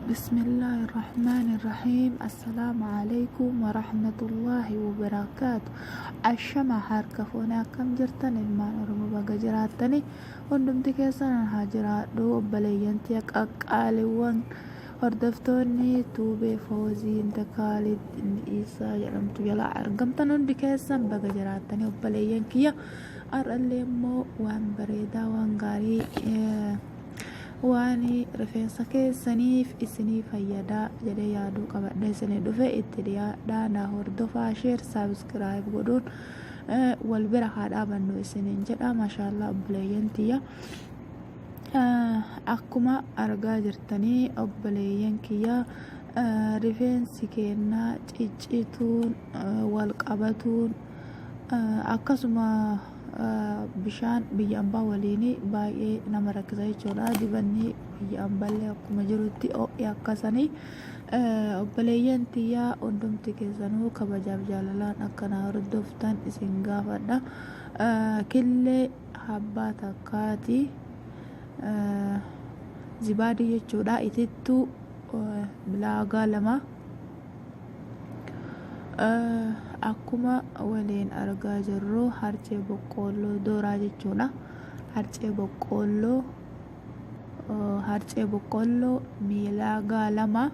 Bismillaahi Rahmaani Rahiim. Assalaamu Aleykum Warahmatullaahi Wabarakaatu. Ashama harka fuune, akkam jirtan ilmaan Oromoo? Baga jiraattani. Hundumti keessan haa jiraadhu. Obboleeyyan tiya qaqqaaliiwwan, hordoftoonni tuubee Foozii Intakaalid Isaa jedhamtu jalaa argamtan hundi keessan baga jiraattani. Obboleeyyan kiyya, har'allee immoo waan bareedaa, waan gaarii, waan rifeensa keessaniif isinii fayyadaa jedhee yaaduu qabadhe isinii dhufe. Itti dhiyaadhaa, na hordofaa, share, subscribe godhuun wal bira haa dhaabannu isiniin jedha. Maashaallaa, obboleeyyan tiyya, akkuma argaa jirtanii obboleeyyan kiyya, rifeensi keenna ciccituun, wal qabatuun, akkasuma bishaan biyya ambaa waliin baay'ee nama rakkisa jechuudha. Dibanni biyya ambaallee akkuma jirutti ho'i akkasanii. Obboleeyyan tiyyaa, hundumti keessanuu kabajaaf jaalalaan akkana hordoftan isin gaafadha. Killee habbaa takkaati zibaadii jechuudha. Itittuu bilaagaa 2. Akkuma waliin argaa jirru harcee boqqoolloo dooraa jechuudha. Harcee boqqoolloo, harcee boqqoolloo miilaagaa 2,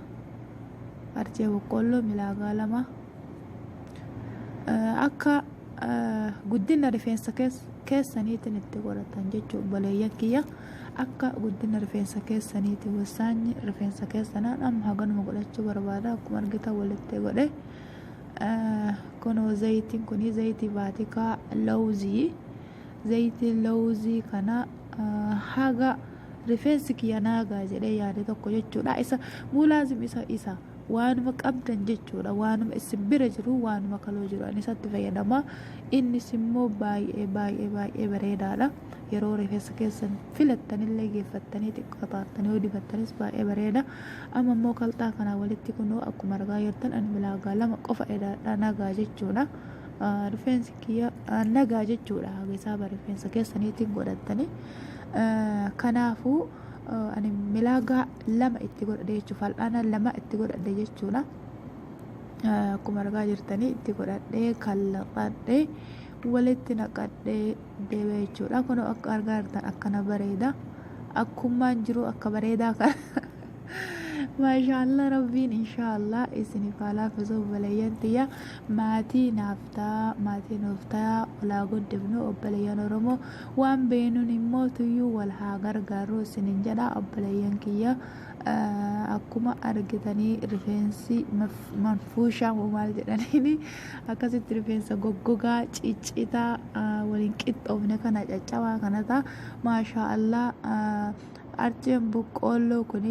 harcee boqqoolloo milaagaa 2 akka guddina rifeensa keessaniitiin itti godhatan jechuudha. Obboleeyyan kiyya, akka guddina rifeensa keessaniiti wasaanyi rifeensa keessanaan amma haganuma godhachuu barbaada. Akkuma argitan walitti godhe. Kunoo zayitiin kuni zayitii baatikaa lawuzii. Zayitii lawuzii kana haga rifeensi kiyya naagaa jedhee yaade tokko jechuudha. Isa muulaazim isa waanuma qabdan jechuudha, waanuma isin bira jiru, waanuma kaloo jiru ani isatti fayyadama. Innis immoo baay'ee baay'ee baay'ee bareedaadha. Yeroo rifeensa keessan filattanillee geeffattanii xiqqoo taatanii yoo dibattanis baay'ee bareeda. Amma immoo kalxaa kanaa walitti kunoo akkuma argaa jirtan ani milaagaa 2 qofa edaadha, nagaa jechuudha. Rifeensi kiyya nagaa jechuudha. Haga isaa rifeensa keessaniitiin godhattanii. Kanaafuu ani milaagaa 2 itti godhadhe jechuudha. Fal'aana 2 itti godhadhe jechuudha. Akkuma argaa jirtanii itti godhadhee, kallaqadhee, walitti naqadhee deeme jechuudha. Kun akka argaa jirtan akkana bareeda. Akkumaan jiru akka bareedaa kana. Maashaallah, rabbiin inshaallah isiniif haa laaffisu. Obboleeyyan tiyya, maatii naaf ta'a, maatii nuuf ta'a, olaa guddifnu. Obboleeyyan Oromoo, waan beenuun immoo tuyyuu wal haa gargaarru isiniin jedha. Obboleeyyan kiyya, akkuma argitanii rifeensi manfuushaa maal jedhaniini akkasitti rifeensa goggogaa, ciccitaa, waliin qixxoofne kana, caccabaa kana ta'a. Maashaa Allah, harceen boqqoolloo kun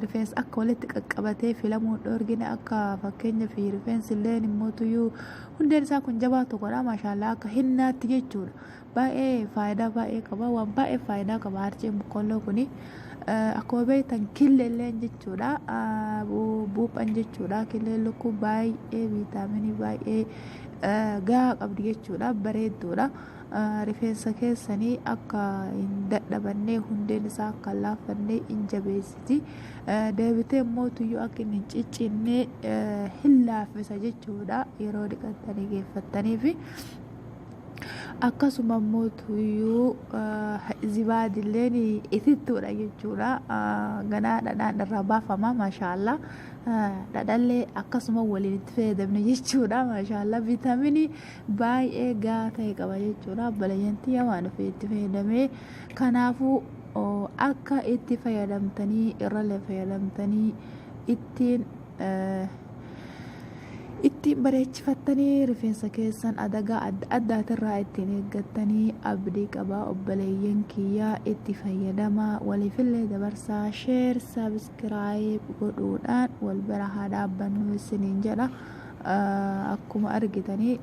rifeensa akka walitti qaqqabatee filamuun dhoorgine, akka fakkeenyaaf rifeensi illee immoo tuyyuu hundeen isaa kun jabaatu godha. Maashaallaa, akka hinnaatti jechuudha. Baay'ee faayidaa baay'ee qaba, waan baay'ee faayidaa qaba harceen boqqoolloo kun. Akkuma beektan killeelleen jechuudha, buuphan jechuudha. Killeen lukkuu baay'ee viitaaminii baay'ee gahaa qabdi jechuudha, bareedduudha. Rifeensa keessanii akka hin dadhabannee, hundeen isaa akka hin laaffannee hin jabeessiti. Deebitee immoo tuyyuu akka inni hin ciccinnee hin laaffisa jechuudha yeroo dhiqattanii geeffattanii fi akkasuma immoo tuyyuu zibaadilleen itittuudha jechuudha. Ganaa dhadhaan irraa baafama. Maashaallaa, dhadhallee akkasuma waliin itti fayyadamne jechuudha. Maashaallaa, viitaaminii baay'ee gahaa ta'e qaba jechuudha. Obboleeyyan tiyya, waan ofii itti fayyadamee, kanaafuu akka itti fayyadamtanii, irrallee fayyadamtanii, ittiin bareechifattanii, rifeensa keessan adagaa adda addaatirraa ittiin eeggattanii abdii qaba. Obboleeyyan kiyyaa, itti fayyadamaa, waliifillee dabarsaa, share, subscribe godhuudhaan wal bira haa dhaabbannu isiniin jedha. Akkuma argitanii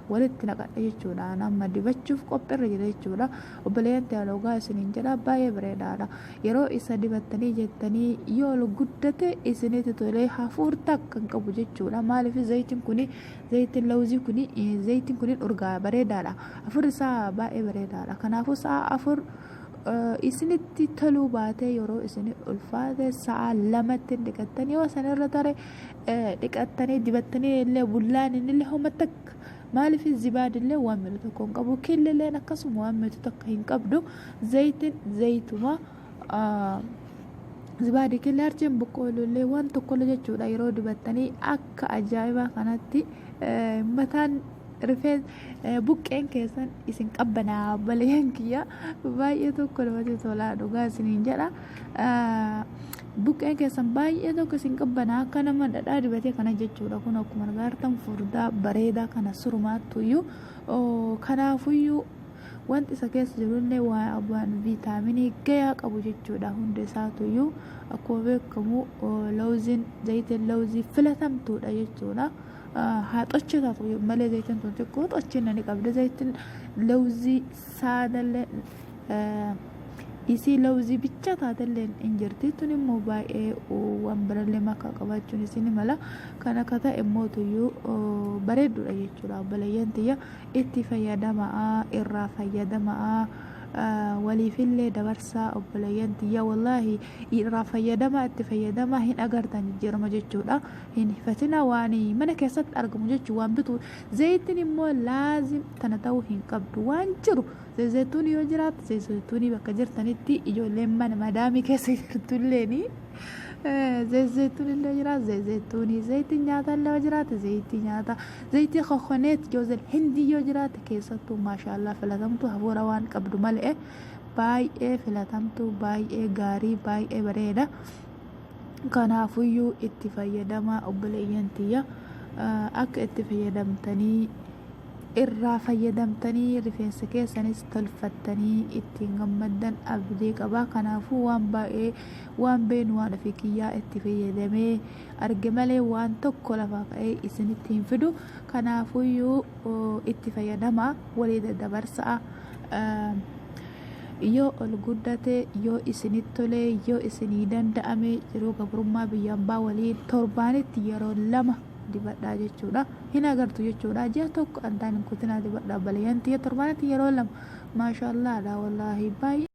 walitti naqadhe jechuudha. Amma dibachuuf qophiirra jira jechuudha. Obboleeyyan tiyya, isiniin jedha, baay'ee bareedaadha. Yeroo isa dibattanii jettanii yoo ol guddate isinitti tolee hafuurta akka hin qabu jechuudha. Maaliif? Zayitiin kuni, zayitiin lawuzii kuni, zayitiin kuni urgaa bareedaadha. Hafuurri isaa baay'ee bareedaadha. Kanaafuu sa'a 4 Isinitti toluu baatee yeroo isin ulfaate sa'a 2tti dhiqattanii, yoo sanirra tare dhiqattanii dibattanii illee bullaan illee homa takka. Maaliif? Zibaadillee waan miidhu tokko hin qabu, killilleen akkasuma waan miidhu tokko hin qabdu. Zayitiin zayituma, zibaadii, killee, harceen boqqoollee waan tokkollee jechuudha. Yeroo dibattanii akka ajaa'ibaa kanatti mataan, rifeen, buqqeen keessan isin qabbanaa. Obboleeyyan kiyya, baay'ee tokko namatti tolaa, dhugaa isiniin jedha. Buqqeen keessan baay'ee tokko isin qabbanaa, akka nama dhadhaa dibatee kana jechuudha. Kun akkuma argitan furdaa bareedaa kana surumaattuyyuu. Kanaafuyyuu wanti isa keessa jirullee waan viitaaminii gayaa qabu jechuudha. Hunda isaatuyyuu akkuma beekamu lawuziin, zayitiin lawuzii filatamtuudha jechuudha. Haa xochee taatu malee zayitiin tun xiqqoo xochina ni qabdi. Zayitiin lawuzii saadallee, isii lawuzii bicha taatellee hin jirti. Tun immoo baay'ee waan birallee makaa qabaachuun isin mala. Kan akka ta'e immoo tuyyuu bareedduudha jechuudha. Obboleeyyan tiyya, itti fayyadamaa, irraa fayyadamaa, waliifillee dabarsaa. Obboleeyyan tiyya, wallaahi irraa fayyadamaa, itti fayyadamaa, hin agartan jijjiirama jechuudha. Hin hifatina, waan mana keessatti argamu jechuun waan bitu. Zayitiin immoo laazim tana ta'uu hin qabdu. Waan jiru, zayituun yoo jiraatu, zayituunii bakka jirtanitti, ijoolleen mana madaamii keessa jirtulleeni zayituun illee jiraatu, zayituunii, zayitiin nyaataa illee yoo jiraate, zayitii nyaataa, zayitii kokoneet, joozil hindii yoo jiraate keessattuu, maashaallah, filatamtu hafuura waan qabdu malee baay'ee filatamtu, baay'ee gaarii, baay'ee bareeda. Kanaafuyyuu itti fayyadamaa, obboleeyyan tiyya. Akka itti fayyadamtanii, irraa fayyadamtanii, rifeensa keessanis tolfattanii ittiin gammaddan abdii qaba. Kanaafuu waan baay'ee waan beenu, waan ofii kiyyaa itti fayyadamee arge malee waan tokko lafaa ka'ee isinitti hin fidu. Kanaafuyyuu itti fayyadamaa, walii daddabarsaa. Yoo ol guddate, yoo isinitti tole, yoo isinii danda'ame, jiruu gabrummaa biyya ambaa waliin torbaanitti yeroo 2 dibadhaa jechuudha. Hin agartu jechuudha. Ji'a tokko antaan hin kutinaa dibadhaa. Obboleeyyan tiyya, torbaanitti yeroo 2, maashaallaadha, wallaahi baay'ee.